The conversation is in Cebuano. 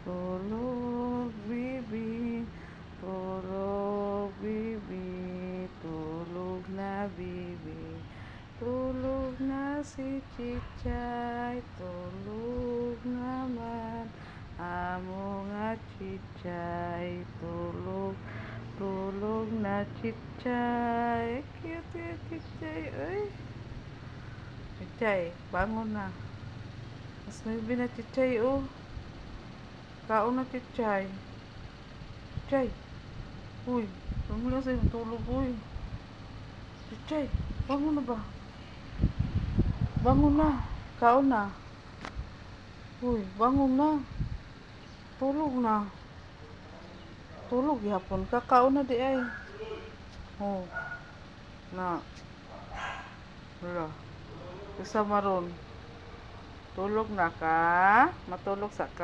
Tulog, baby. Tulog, baby. Tulog na, baby. Tulog na si Chichay. Tulog naman. Amo nga Chichay. Tulog. Tulog na, Chichay. Cute ya, Chichay. Ay. Chichay, bangon na. Mas may na, Chichay, oh. Kaon na, Chichay. Chichay. Uy, bangon na sa'yo tulog, uy. Chichay, bangon na ba? Bangon na. Kaon na. Uy, bangon na. Tulog na. Tulog yapon ka. Kaon na diay. Oh. Na. Wala. Isa maron. Tulog na ka? Matulog sa ka?